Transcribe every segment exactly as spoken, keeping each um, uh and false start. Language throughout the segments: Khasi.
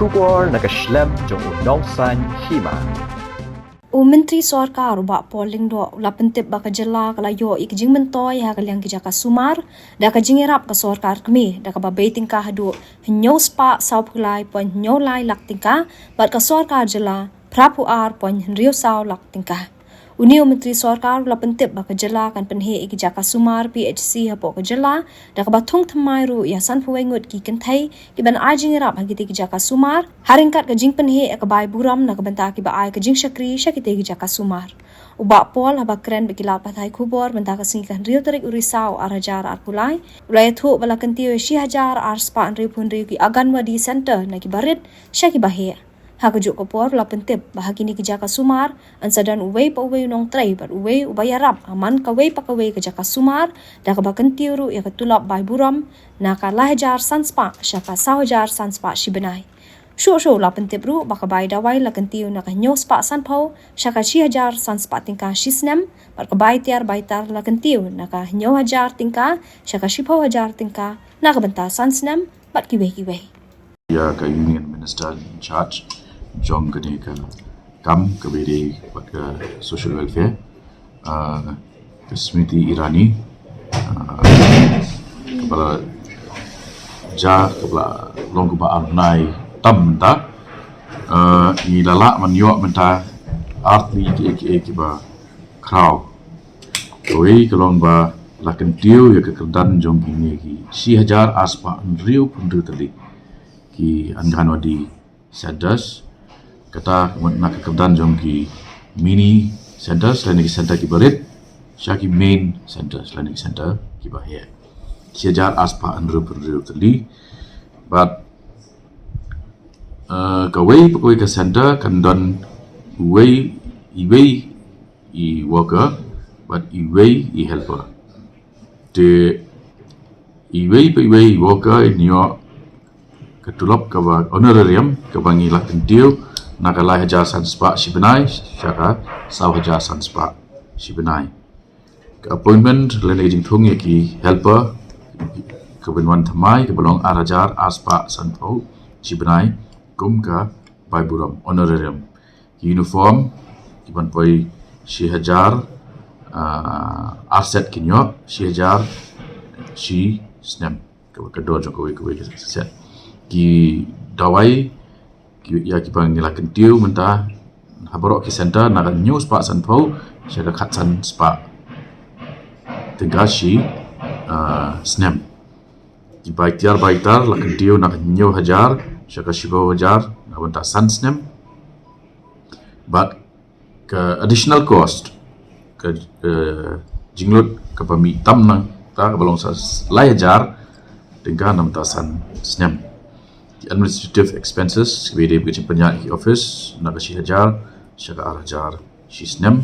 Khubor na ka shlem jong u Nongsaiñ Hima. U Myntri Sorkar u Bah Paul Lyngdoh u la pyntip ba ka jylla ka la ïoh ïa ka jingmyntoi ha ka liang ki jaka sumar da ka jingïarap ka sorkar kmie da kaba bei tyngka haduh hynñiew spah sawphew lai point hynñiew lai lak tyngka bad ka sorkar jylla phra phew ar point hynriew saw lak tyngka. Une u Myntri Sorkar u la pyntip ba ka jylla kan pynheh ïa ki jaka sumar P H C hapoh ka jylla da kaba thung thymmai ruh ïa sanphew wei ngut ki kynthei kiban ai jingïarap ha kitei ki jaka sumar ha ryngkat ka jingpynheh ïa ka bai burom na ka bynta kiba ai ka jingshakri sha kitei ki jaka sumar. U Bah Paul haba kren bad ki lad pathai khubor mynta ka sngi ka hynriew tarik u Risaw ar hajar arphew lai u la ïathuh ba la kyntiew ïa shi hajar ar spah hynriewphew hynriew ki Anganwadi Centre na kiba rit sha kiba heh. Ha kajuh ka por u la pyntip ba ha kine ki jaka sumar yn sa don uwei pa uwei u nongtrei bad uwei uba ïarap ha man kawei pa kawei ka jaka sumar da kaba kyntiew ruh ïa ka tulop bai burom na ka lai hajar san spah sha ka saw hajar san spah shi bnai. Shuh shuh u la pyntip ruh ba ka bai dawai la kyntiew na ka hynñiew spah sanphew sha ka shi hajar san spah tyngka shi snem bad ka bai tiar bai tar la kyntiew na ka hynñiew hajar tyngka sha ka shiphew hajar tyngka na ka bynta san snem bad kiwei kiwei. Ïa ka Union Minister in charge jong kane ka kam kaba ïadei bad ka social welfare, ah, ka Smriti Irani, ah, kaba la jia, kaba la long kaba ar bnai tam mynta, ah, ngi la lah ban ïoh mynta ar tylli kiei kiei kiba khraw. Kawei ka long ba la kyntiew ïa ka kyrdan jong kine ki shi hajar ar spah hynriewphew hynriew tylli ki Anganwadi Centres. Kata ka mut na ka kyrdan jong ki mini centres lane ki centre kiba rit sha ki main centres lane ki centre kiba heh. Shi hajar ar spah hynriewphew hynriew tylli. Bad, eh, kawei pa kawei ka centre kan don uwei, iwei i worker bad iwei i helper. Te iwei pa iwei i worker in ïoh ka tulop kaba honorarium kaba ngi la kyntiew na ka lai hajar san spah shi bnai sha ka saw hajar san spah shi bnai. Ka appointment lane ka jingthung ïa ki helper kaban wan thymmai kaba long ar hajar ar spah sanphew shi bnai kum ka bai burom honorarium. Ki uniform kiban poi shi hajar, ah, ar set kin ïoh, shi hajar shi snem. Ka, ka dor jong kawei kawei ka set. Ki dawai ki, ïa kiba ngi la kyntiew mynta ha baroh ki centre na ka hynñiew spah sanphew sha ka khatsan spah tyngka shi, ah, snem. Ki bai tiar bai tar la kyntiew na ka hynñiew hajar sha ka shiphew hajar na ka bynta san snem. Bad ka additional cost, ka, eh, jinglut kaba mih tam na kata kaba long sa lai hajar tyngka na ka bynta san snem. Ki administrative expenses kaba ïadei bad ka jingpynïaid ki office na ka shi hajar sha ka ar hajar shi snem.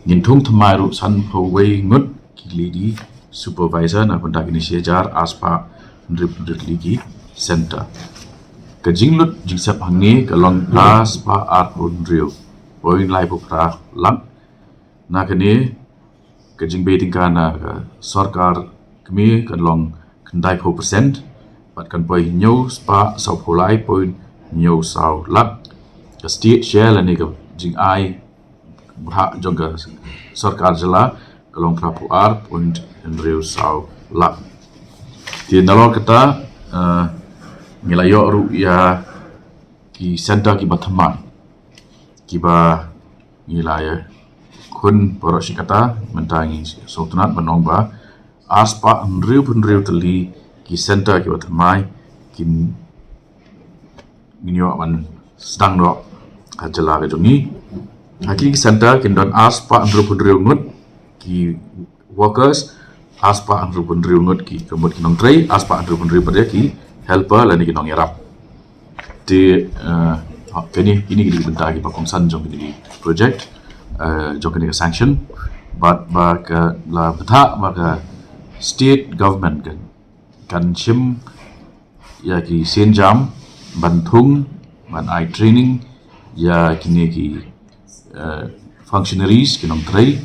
Ngin thung thymmai ruh sanphew wei ngut ki lady supervisor na ka bynta kine shi hajar ar spah hynriewphew hynriew tylli ki centre. Ka jinglut jingsep hangne ka long phra spah arphew hynriew point laiphew phra lak. Na kane ka jingbei tyngka na ka sorkar kmie kan long khyndaiphew percent bad kan poi hynñiew spah sawphew lai point hynñiew saw lak. Ka state share lane ka jingai bhah jong ka sorkar jylla ka long phra phew ar point hynriew saw lak. Te nalor kata, eh, ngi la ïoh ruh ïa ki centre kiba thymmai kiba ngi la ïakhun baroh shi katta. Mynta ngi sngewtynnat ban ong ba ar spah hynriewphew hynriew tylli ki centre kiba thymmai kin ngin ïoh ban sdang noh ha jylla ka jong ngi. Ha ki centre kin don ar spah hynriewphew hynriew ngut ki workers, ar spah hynriewphew hynriew ngut ki, ka mut ki nongtrei, ar spah hynriewphew hynriew pat ki helper lane ki nongïarap. Te, eh, kine, kine ki dei ki bynta kiba kongsan jong kine ki project, eh, jong kine ki sanction. Bad ba ka la bthah ba ka state government kan, kan shim ïa ki sienjam ban thung, ban ai training ïa kine ki, eh, functionaries, ki nongtrei,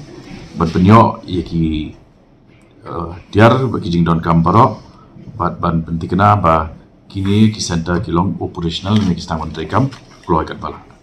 ban pynïoh ïa ki, eh, tiar bad ki jingdonkam baroh, bad ban pynthikna ba Kine ki centre ki long operational ne ki sdang ban treikam kloi katba lah.